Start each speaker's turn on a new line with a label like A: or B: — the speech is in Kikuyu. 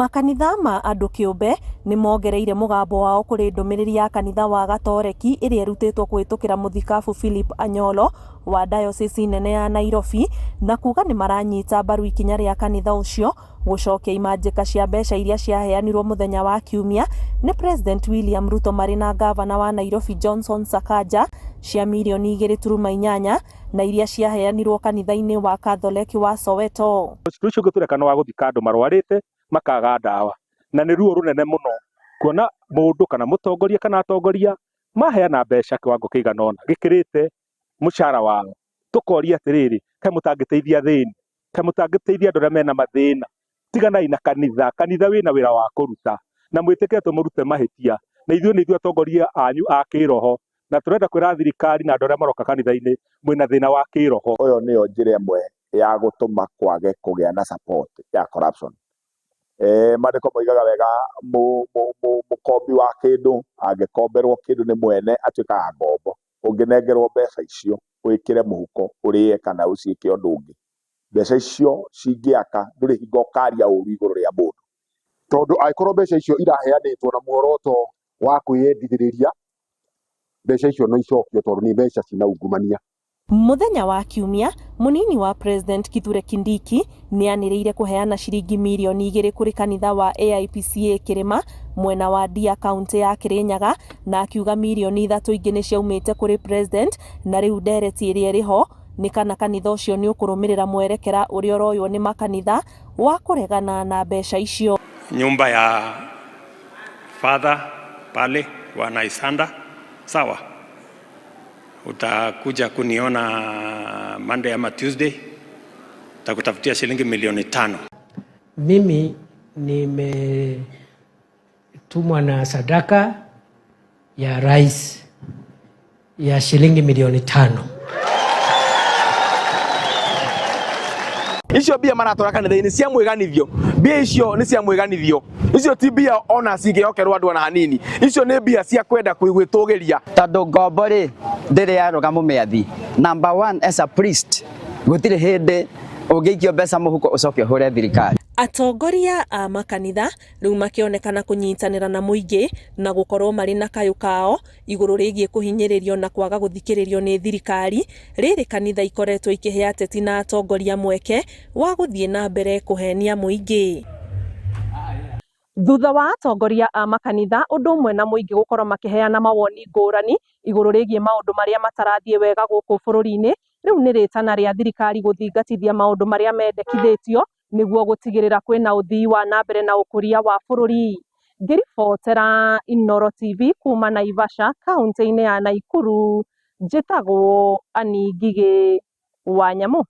A: Makanitha ma andũ kĩũmbe nĩ mongereire mũgambo wao kũrĩ ndũmĩrĩri ya kanitha wa Gatoreki ĩrĩa ĩrutĩtwo kũhĩtũkĩra mũthikabu Philip Anyolo wa dayocese nene ya Nairobi na kuga nĩ maranyita mbaru ikinya rĩa kanitha ũcio gũcokia imanjĩka cia mbeca iria ciaheanirwo mũthenya wa Kiumia nĩ President William Ruto marĩ na ngavana wa Nairobi Johnson Sakaja cia mirioni 2.8 na iria ciaheanirwo kanitha-inĩ wa Katholeki wa Soweto.
B: Ũndũ ũcio ũngĩ tũreka nĩ wa gũthika andũ marwarĩte makaga ndawa, na nĩ ruo rũnene mũno kuona mũndũ kana mũtongoria kana atongoria maheana mbeca kĩwango kĩigana ũna gĩkĩrĩte mũcara wao. Tũkoria atĩrĩrĩ, kaĩ mũtangĩteithia athĩni? Kaĩ mũtangĩteithia andũ arĩa mena mathĩna? Tiganai na kanitha, kanitha wĩna wĩra wa kũruta na mwĩtĩkĩre tũmũrute mahĩtia, na ithuĩ nĩ ithuĩ atongoria anyu a kĩroho, na tũrenda kwĩra thirikari na andũ arĩa maroka kanitha-inĩ mwĩna thĩna wa kĩroho.
C: Ũyũ nĩyo njĩra ĩmwe ya gũtũma kwage kũgĩa na support ya corruption. Maandĩko moigaga wega mũkombi wa kĩndũ angĩkomberwo kĩndũ nĩ mwene atuĩkaga ngombo. Ũngĩnengerwo mbeca icio wĩkĩre mũhuko ũrĩe kana ũciĩke ũndũ ũngĩ, mbeca icio cingĩaka ndũrĩ hingo ũkaria ũru igũrũ rĩa mũndũ.
D: Tondũ angĩkorwo mbeca icio iraheanĩtwo na muoroto wa kwĩyendithĩrĩria, mbeca icio no icokio tondũ nĩ mbeca cina ungumania.
A: Mũthenya wa Kiumia, mũnini wa President Kithure Kindiki nĩ anĩrĩire kũheana ciringi mirioni 2 kũrĩ kanitha wa AIPCA Kĩrĩma mwena wa Ndia kaunti ya Kirinyaga na akiuga mirioni 3 ingĩ nĩ ciaumĩte kũrĩ President na rĩu ndereti ĩrĩa ĩrĩ ho nĩ kana kanitha ũcio nĩ ũkũrũmĩrĩra mwerekera ũrĩa ũroywo nĩ makanitha wa kũregana na mbeca icio.
E: Nyumba ya father pale wa Naisanda, sawa, utakuja kuniona Monday ama Tuesday, takutafutia shilingi milioni 5.
F: Mimi nimetumwa na sadaka ya rais ya shilingi milioni 5.
G: Icio mbia maratwara kanitha-inĩ cia mwĩganithio, mbia icio nĩ cia mwĩganithio, icio ti mbia ona cingĩhokerwo andũ ona hanini, icio nĩ mbia cia kwenda gwĩtũgĩria.
H: Tondũ ngombo rĩ ndĩrĩ yarũga mũmĩathi. Number one as a priest, gũtirĩ hĩndĩ ũngĩikio mbeca mũhuko ũcoke ũhũre thirikari.
A: Atongoria a makanitha rĩu makĩonekana kũnyitanĩra na mũingĩ na gũkorwo marĩ na kayũ kao igũrũ rĩgiĩ kũhinyĩrĩrio na kwaga gũthikĩrĩrio nĩ thirikari. Rĩrĩ kanitha ikoretwo ikĩhe ateti na atongoria mweke wa gũthiĩ na mbere kũhenia mũingĩ. Thutha wa atongoria a makanitha ũndũ ũmwe na mũingĩ gũkorwo makĩheana mawoni ngũrani igũrũ rĩgiĩ maũndũ marĩa matarathiĩ wega gũkũ bũrũri-inĩ, rĩu nĩ rĩtana rĩa thirikari gũthingatithia maũndũ marĩa mendekithĩtio nĩguo gũtigĩrĩra kwĩna ũthii wa na mbere na ũkũria wa bũrũri. Ngĩribotera Inooro TV kuma Naivasha kaunti-inĩ ya Naikuru, njĩtagwo Ann Ngigĩ wa Nyamũ.